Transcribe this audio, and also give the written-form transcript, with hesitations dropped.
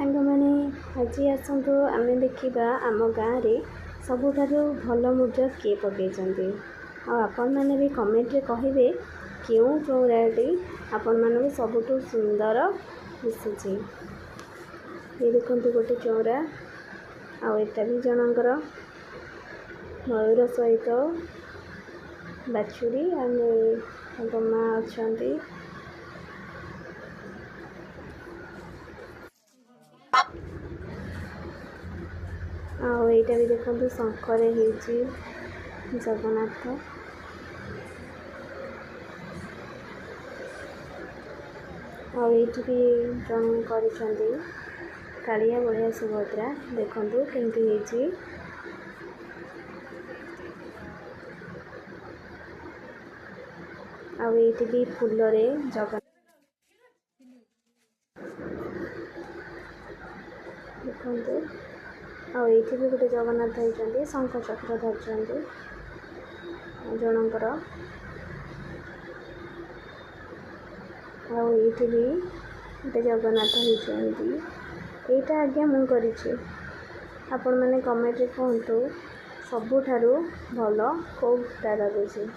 ସାଙ୍ଗମାନେ, ଆଜି ଆସନ୍ତୁ ଆମେ ଦେଖିବା ଆମ ଗାଁରେ ସବୁଠାରୁ ଭଲ ମୁରୁଜ କିଏ ପକାଇଛନ୍ତି। ଆଉ ଆପଣମାନେ ବି କମେଣ୍ଟରେ କହିବେ କେଉଁ ଚଉରାଟି ଆପଣମାନଙ୍କୁ ସବୁଠୁ ସୁନ୍ଦର ଦିଶୁଛି। ଏ ଦେଖନ୍ତୁ ଗୋଟେ ଚଉରା, ଆଉ ଏଟା ବି ଜଣଙ୍କର ମୟୂର ସହିତ ବାଛୁରୀ ଆମେ ତାଙ୍କ ମା ଅଛନ୍ତି। ଆଉ ଏଇଟା ବି ଦେଖନ୍ତୁ, ଶଙ୍ଖରେ ହେଇଛି ଜଗନ୍ନାଥ। ଆଉ ଏଇଠି ବି ଜଣେ କରିଛନ୍ତି କାଳିଆ, ବଳିଆ, ସୁଭଦ୍ରା, ଦେଖନ୍ତୁ କେମିତି ହେଇଛି। ଆଉ ଏଇଠି ବି ଫୁଲରେ ଜଗନ୍ନାଥ ଦେଖନ୍ତୁ। ଆଉ ଏଇଠି ବି ଗୋଟେ ଜଗନ୍ନାଥ ହେଇଛନ୍ତି, ଶଙ୍ଖ ଚକ୍ର ଧରିଛନ୍ତି ଜଣଙ୍କର। ଆଉ ଏଇଠି ବି ଗୋଟେ ଜଗନ୍ନାଥ ହେଇଛନ୍ତି। ଏଇଟା ଆଜ୍ଞା ମୁଁ କରିଛି। ଆପଣମାନେ କମେଣ୍ଟରେ କୁହନ୍ତୁ ସବୁଠାରୁ ଭଲ କେଉଁଟା ଲାଗୁଛି।